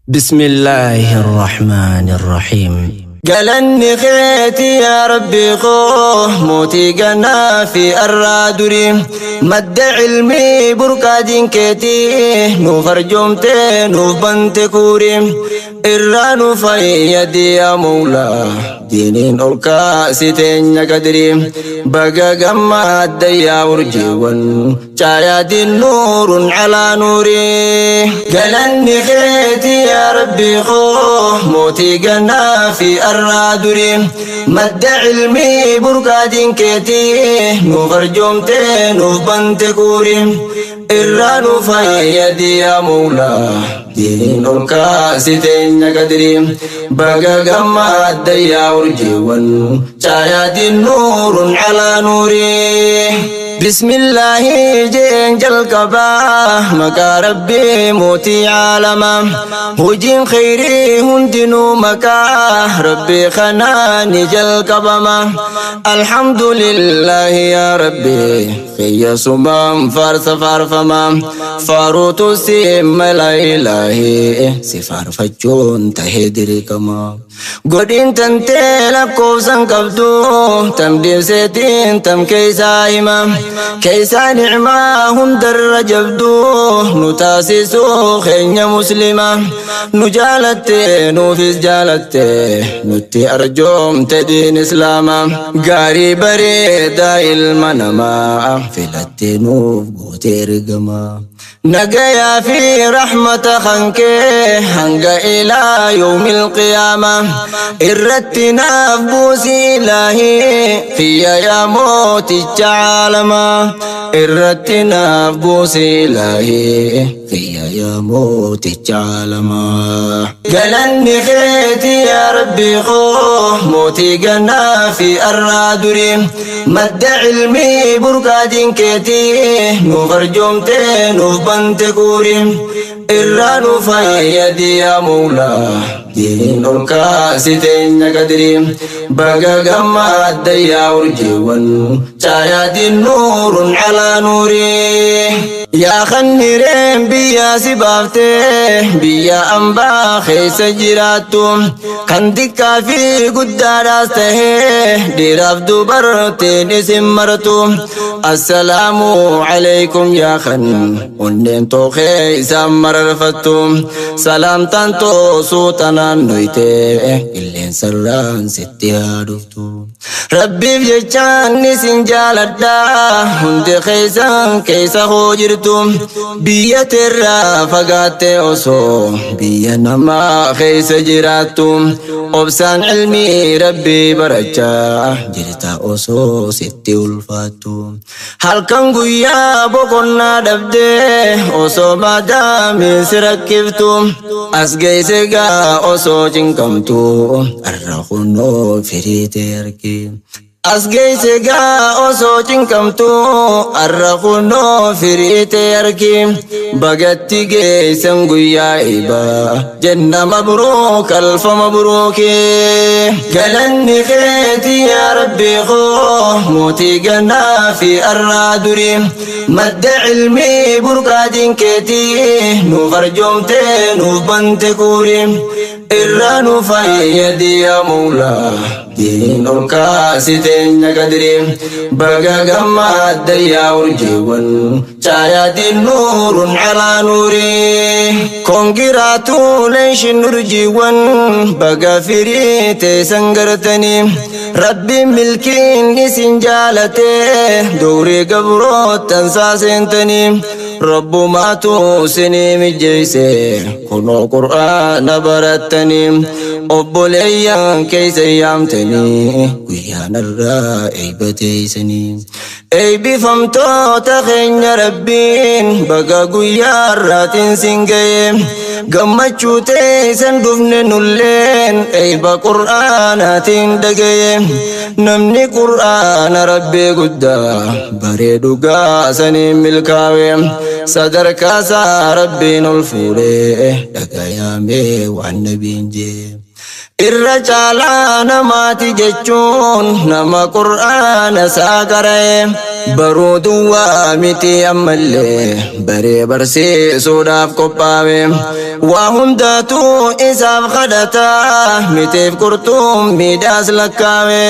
بسم الله الرحمن الرحيم. Galanni keeti yaa Rabbii koo, mootii gannaa fi arraa durii, madda cilmii burqaatiin keetii, nuuf arjoomtee nuuf bante kuurii, irraa nu fayyadi yaa Mawlaa, diiniin ol kaasiteenya qadirii. Baga gammadda yaa urjiiwwan caayaatiin, nuurun calaa nuurii. Galanni keeti yaa Rabbii koo, mootii gannaa fi arraa durii, madda cilmii burqaatiin keetii, nuuf arjoomtee nuuf bante kuurii, irraa nu fayyadi yaa Mawlaa, diiniin ol kaasiteenya qadirii. Baga gammadda yaa urjiiwwan caayaatiin, nuurun calaa nuurii. Bismillaahi jeen jalqabaa, maqaa Rabbii mootii caalamaa. Hojiin khayrii hundinuu maqaa Rabbii kanaani jalqabama. Alhamdulillaahi yaa Rabbi kiyya, sumaan faarsa faarfama. Faaruutu si mala, ilaahi, si faarfachuun tahee dirqama. Godhin tantee lakkoofsan qabdu, tam deemseetiin tam keessaa hima. Keessaa nicmaa hundarra jabdu, nu taasisuu keenya Muslima. Nu jaalatte, nuufis jaalatte, nutti arjoomte diin Islaama. Gaarii bareedaa ilma namaa filatte, nuuf goote ergama. Nagayaa fi rahmata kankee hanga ilaa yawmil qiyaama irratti naaf buusi, ilaahii kiyya, yaa mooticha caalamaa. Irratti naaf buusi, ilaahii kiyya, yaa mooticha caalamaa. Galanni keeti yaa Rabbii koo, mootii gannaa fi arraa durii, madda cilmii burqaatiin keetii, nuuf arjoomtee nuuf bante kuurii, irraa nu fayyadi yaa Mawlaa, diiniin ol kaasiteenya qadirii. Baga gammadda yaa urjiiwwan caayaatiin, nuurun calaa nuurii. Yaa kannireen biyya si baaftee biyya ambaa keessa jiraattu, kan xiqqaa fi guddaadhaas tahee dhiiraaf dubartiin isin martu, assalaamu alaykum. Yaa kan onneen tookee isaan mararfattu, salaamtaan toosuu tanaan noyte qilleensarraan sitti haa dhuftu. Rabbiif jechaan isin jaaladha, hundi keessan keessa hoo jirtu. Biyya teerraa fagaatte osoo biyya namaa keessa jiraattu, obsaan ilmii Rabbii barachaa jirta osoo sitti ulfaattu. Halkan guyyaa boqonnaa dhabdee osoo maadaamiin si rakkiftu, as geesse gaa osoo cinqamtu, arra kunoo firiite arge. As geesse gaa osoo cinqamtu, arra kunoo firiite argi. Bagatti geessan guyyaa eebaa jenna, mabruuk alfa mabruukii. Galanni keeti yaa Rabbii koo, mootii gannaa fi arraa durii, madda cilmii burqaatiin keetii, nuuf arjoomtee nuuf bante kuurii, irraa nu fayyadi yaa Mawlaa, diiniin ol kaasiteenya qadirii. Baga gammadda yaa urjiiwwan caayaatiin, nuurun calaa nuurii. Congratulation urjiiwwan, baga firii teessan gartanii. Rabbiin milkiin isin jaalatee dowrii gabroottan saaseentanii, Rabbumaatu isinii mijjeeyse kunoo Qur'aana barattanii, obboleeyyan keessa yaamtanii guyyaanarraa eeybateeysanii. Eebbifamtoota keenya, Rabbiin baga guyyaa har'aatiin sin ga'e. Gammachuu teessan dhufne nulleen, eebba Qur'aanaatiin dhagaye. Namni Qur'aana Rabbii guddaa baree dhugaa saniin milkaawe, sadarkaa isaa Rabbiin ol fuudhee. Dhagayaamee waan nabiin jee: Irra caalaa namaati jechuun nama Qur'aana isaa qara'e. Baruu duwwaa miti ammallee baree barsiisuudhaaf qophaa'e. Waa hundaatu isaaf kadhataa mitiif qurxummiidhaas lakkaa'e.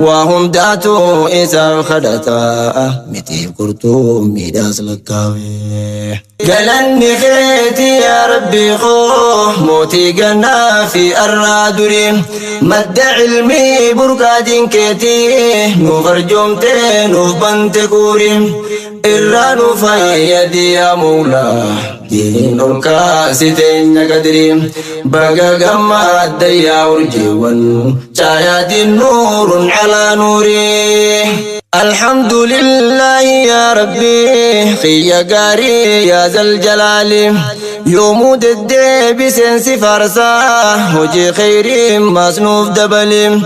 Waa hundaatu isaaf kadhataa mitiif qurxummiidhaas lakkaa'e. Galanni keeti yaa Rabbii koo mootii gannaa fi arraa durii madda cilmii burqaatiin keetii nuuf arjoomtee nuuf bante kuurii irraa nu fayyadi yaa Mawlaa diiniin ol kaasiteenya qadirii baga gammadda yaa urjiiwwan caayaatiin nuurun calaa nuurii. الحمد لله يا ربي خيا قاري يا ذا الجلال يوم ددي بسنس فرسا وجي خيري مصنوف دبلي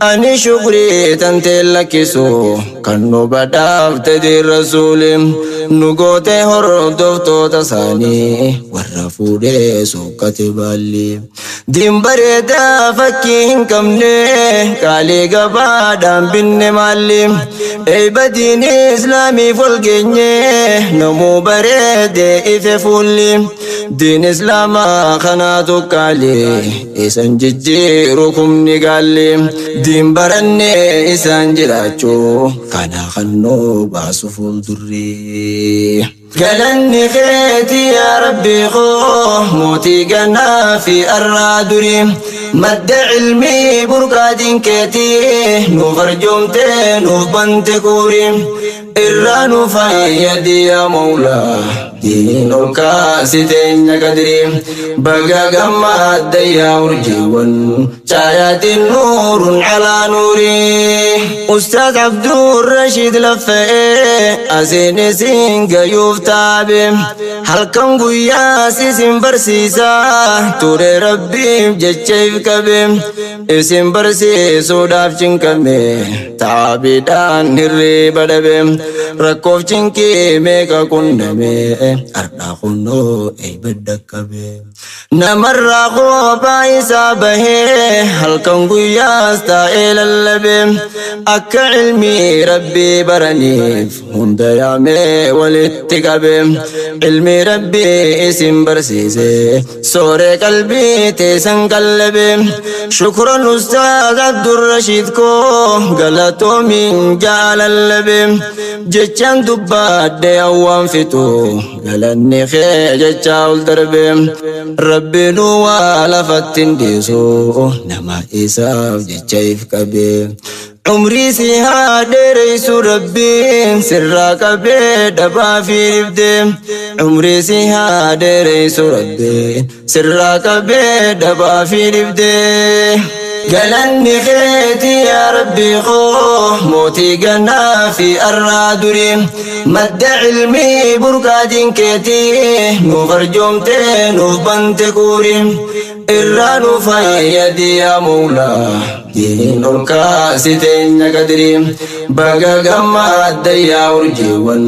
أني شكري تنتلكسو كنو بداف تدي الرسول نقوتي هردفتو تساني ورفودي سوكتي بالي دين بريدا فكين كمني قالي قبادان بن مالي Eebba diinii islaamiif ol geenye namuu bareedee ife fuulli diin islaamaa kanaatu qaali isan jijjiiru kumni gaalli diin barannee isaan jiraachuu kana kannoo baasu fuuldurri. Galanni keeti yaa Rabbii koo mootii gannaa fi arraa durii madda cilmii burqaatiin keetii nuuf arjoomtee nuuf bante kuurii irraa nu fayyadi yaa Mawlaa diiniin ol kaasiteenya qadirii baga gammadda yaa urjiiwwan caayaatiin nuurun calaa nuurii. Ustaaz Abdurrashiid Laffa'ee asiin isin gayuuf taabe halkan guyyaas isin barsiisaa ture Rabbiif jecha if qabe isin barsiisuudhaaf cinqame taabiidhaan hirriiba dhabe rakkoof cinqii meeqa qunname ardhaa kunnoo eebba qabe namarraa kophaa isaa bahee halkan guyyaas taa'ee lallabe akka ilmii Rabbii baraniif hunda yaamee walitti qabe ilmi Rabbii isin barsiise sooree qalbii teessan qallabe shukran Ustaaz Abdurrashiid koo galatoomiin jaalallabe jechaan dubbadhe awwaan fixu galanni kee jecha ol darbe Rabbiin waa lafatti hin dhiisu nama isaaf jecha if qabe. Umrii si haa dheereysu Rabbiin sirraa qabee dhabaa fi dhibdee. Umrii si haa dheereysu Rabbiin sirraa qabee dhabaa fi dhibdee. Galanni keeti yaa Rabbii koo mootii gannaa fi arraa durii madda cilmii burqaatiin keetii nuuf arjoomtee nuuf bante kuurii irraa nu fayyadi yaa Mawlaa diiniin ol kaasiteenya qadirii baga gammadda yaa urjiiwwan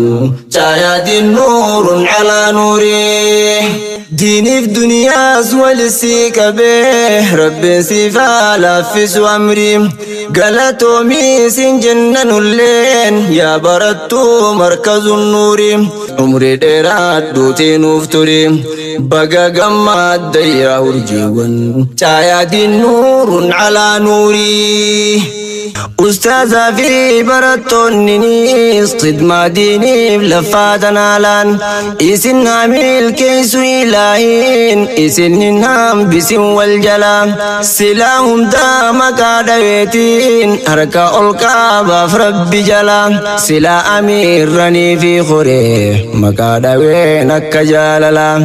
caayaatiin nuurun calaa nuurii. Diiniif duniyaas walisii qabee Rabbiin siif haa laaffisu amrii galatoomii siin jenna nulleen yaa barattuu markazuun nuurii umrii dheeraa duutii nuuf turii baga gammadda yaa urjiiwwan caayaatiin nuurun calaa nuurii. Ustaazaa fi barattoonninis khidmaa diiniif laffaa tanaalaan isin haa milkeessu ilaahiin isin hin hambisin wal jalaa silaa hundaa maqaa dhaweetiin harka ol qaabaaf Rabbi jalaa silaa amiirranii fi horee maqaa dhaween akka jaalalaa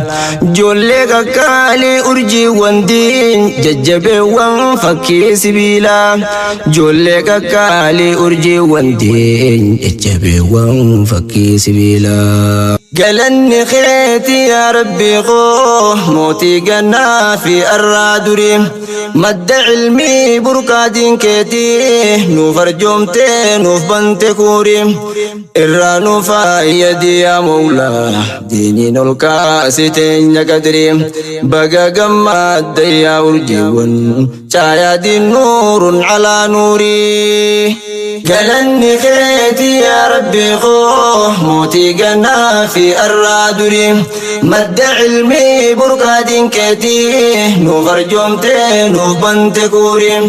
ijoollee qaqqaalii urjiiwwan diin jajjabeewwan fakkii sibiilaa ijoollee qaqqaalii urjiiwwan diin jajjabeewwan fakkii sibiilaa. Galanni keeti yaa Rabbii koo mootii gannaa fi arraa durii madda cilmii burqaatiin keetii nuuf arjoomtee nuuf bante kuurii irraa nu fayyadi yaa Mawlaa diiniin ol kaasiteenya qadirii baga gammadda yaa urjiiwwan caayaatiin nuurun calaa nuurii. Galanni keeti yaa Rabbii koo mootii gannaa fi arraa durii. Madda ilmii burqaatiin keetii nuuf arjoomtee nuuf bante kuurii.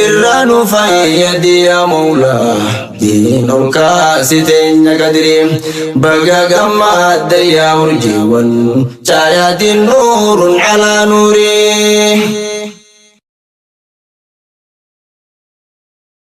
Irraa nu fayyadi yaa Mawlaa diin ol kaasi teenya qadirii. Baga gammadda yaa urjiiwwan caayaatiin nuurun alaa nuurii.